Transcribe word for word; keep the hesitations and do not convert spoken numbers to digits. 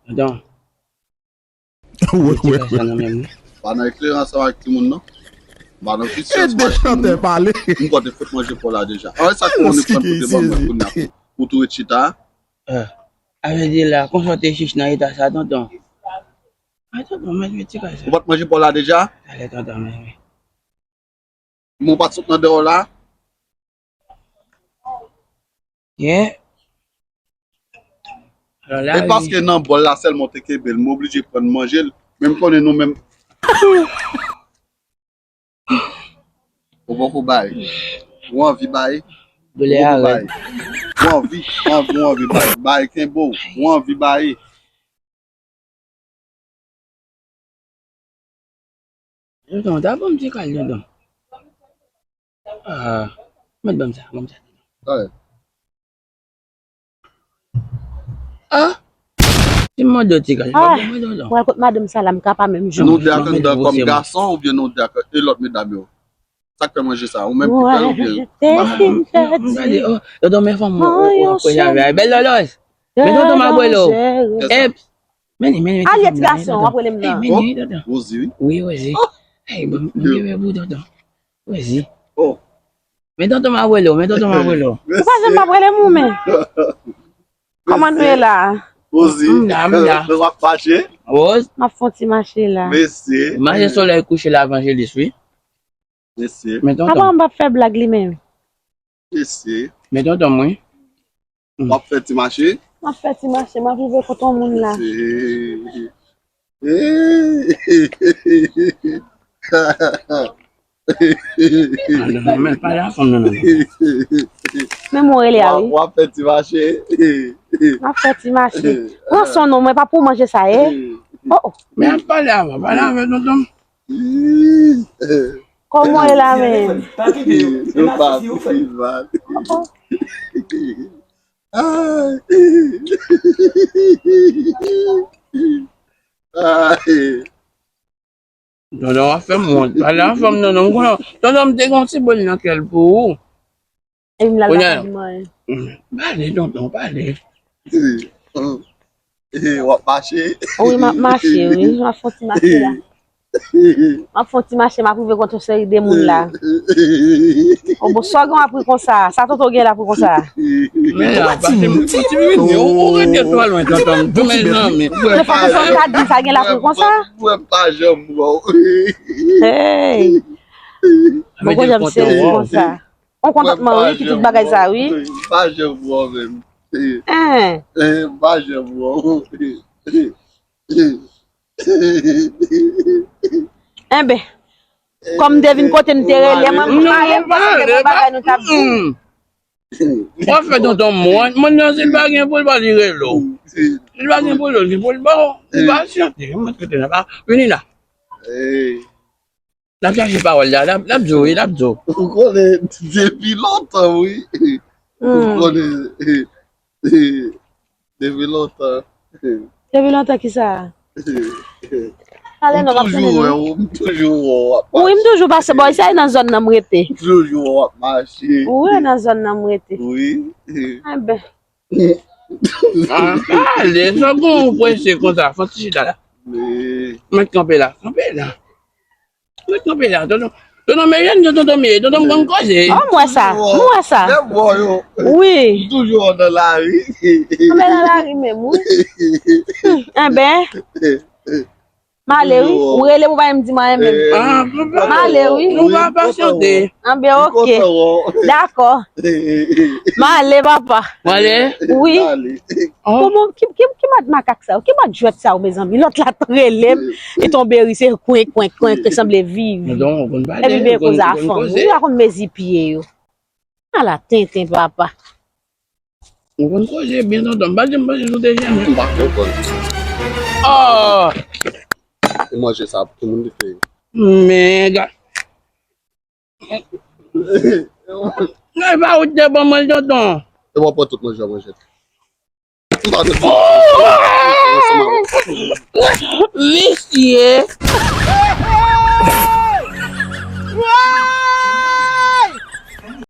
Tonton. Wi, wi, wi. Pa nan eklere ansanm ak timoun, non. Pa nan visye ansanm ak timoun, non. M konte fout manje pa w la deja. Ann sa k ou konn pran kote ban mwen kounye a pou, pou tou ret chita. Ah, a vle di la, konsa w te chich nan eta sa, tonton. Ah, tonton, mwen, mwen ti kay sa. Ou pa t manje pa w la deja? Talè, tonton, mwen, mwen. Men w pa t sot nan deyò la? Yeah. Alò la, e paske nan bòl la sèlman w te kenbe l, m oblije pran manje l. Men m konnen nou menm. Ou poko bay. Ou anvi bay. Ou poko bay. Ou anvi, anvi, ou anvi bay. Bay kenbe w. Ou anvi bay. Tonton, ta ban m ti kal, tonton. Ah, mèt ban m sa, ban m sa. Alright. Ah! Si m mande w ti kal, ah, mwen, tonton. Wè, kot madanm sa la, m ka pa menm jan. Nou de ak anndan kòm gason oubyen nou de ak e lòt medam yo? Sa k fè manje sa? Ou menm ki fè l oubyen? Mwen, je t'ai interdit. Tonton, men fanm mwen, w ap kouche avè l. Bèl lòlòj. Men tonton, m ap rele w. Eps. Men li, men li, men li, tonton. Alye ti gason, w ap rele m nan. Men li, tonton. Rosie, wi. Wi, Rosie. Hey, bon, bon, bon, bon, tonton. Rosie. Oh. Men tonton, m ap rele w, men tonton, m ap rele w. Ou pa janm p ap rele m, ou men. Kòman nou ye la? Rosie, m la, m la. W ap mache? Rose. M ap fè yon ti mache la. Mesye. Mache solèy kouche la, Evangelist, wi. Mesye. Men tonton. Apa m p ap fè blag li menm? Mesye. Men tonton mwen. W ap fè ti mache? M ap fè ti mache, m ap rive kote yon moun la. Mesye. Ah, non, non, men pale a fanm nan, non, non. Men mwen rele a, wi. W ap fè ti mache? M ap fè ti mache. Pran swen non, mwen pa pou manje sa, e. Oh, oh. Men ap pale avan, pale avan, tonton. Kòman w ye la menm? Yo pa vivan. Ay. Ay. Tonton, w ap fè m wont. Pale a fanm nan, non, m konnen. Tonton, m te gen yon ti bòl nan kè l pou ou. Epi m la l pa fè m anyen. Pale, tonton, pale. W ap mache? Wi, m ap mache, wi. M ap fè yon ti mache la. M ap fè yon ti mache, m ap rive kote yon seri de moun la. O bon, sa w gen w ap ri konsa? Sa tonton gen l ap ri konsa? Men la, pase m ti vini, ou rete twò lwen, tonton. Tou mezanmi. Se pa konsa w ka di sa gen l ap ri konsa? Mwen pa janm wè w. Hey! Bon, kote m sezi konsa. On kontantman, wi, ki tout bagay sa, wi. Pa janm wè w menm. Hein. Eh, pa janm wè w. Enben, kòm m te vin kote m te rele, mwen m ale paske gen bagay nou t ap di. W ap fè tonton mwen, mwen nan si l pa gen pou l pa li rele w. Si l pa gen pou l, li pou l ba w. Li pa chante, mwen trete nan pa. Vini la. L ap chache pawòl la, l ap, l ap di w, wi, l ap di w. Ou konnen depi lontan, wi. Ou konnen, depi lontan. Depi lontan ki sa? Ale non, m ap tounen non. M toujou wè w, m toujou wè w ap mache. Wi, m toujou pase bò isi, nan zòn nan m rete. M toujou wè w ap mache. Wi, nan zòn nan m rete. Wi. Enben. Ah, ale, sa gon ou prese konsa, fò ti chita la. Mèt kanpe la, kanpe la. Mwen kanpe la, tonton. Tonton, men jèn jan tonton m ye, tonton m konn koze. Oh, m wè sa, m wè sa. Wi. M toujou nan lari. Mwen nan lari menm, wi. Enben, m ale, wi. Ou rele pou bay m di m anyen menm. M ale, wi. Nou va pasyante. Enben, oke. Dakò. M ale, papa. M ale? Wi. Kòman, ki, ki, ki mòd makak sa yo? Ki mòd jwèt sa yo, mezanmi? Lòt la t rele m, li tonbe ri, se kwen, kwen, kwen, kwen, sanble viv. Epi byen koze a fanm. Ou pa konn mezi pye yo. Ala tenten, papa. Ou konn koze byen, tonton. M pa janm panse sou te jèn. M pa konprann. Oh! E manje sa, pou moun li fè. Men, ga-, Nan e pa ou te ban mwen l, tonton. E w ap pran tout manje a manje. M pa te. Visye.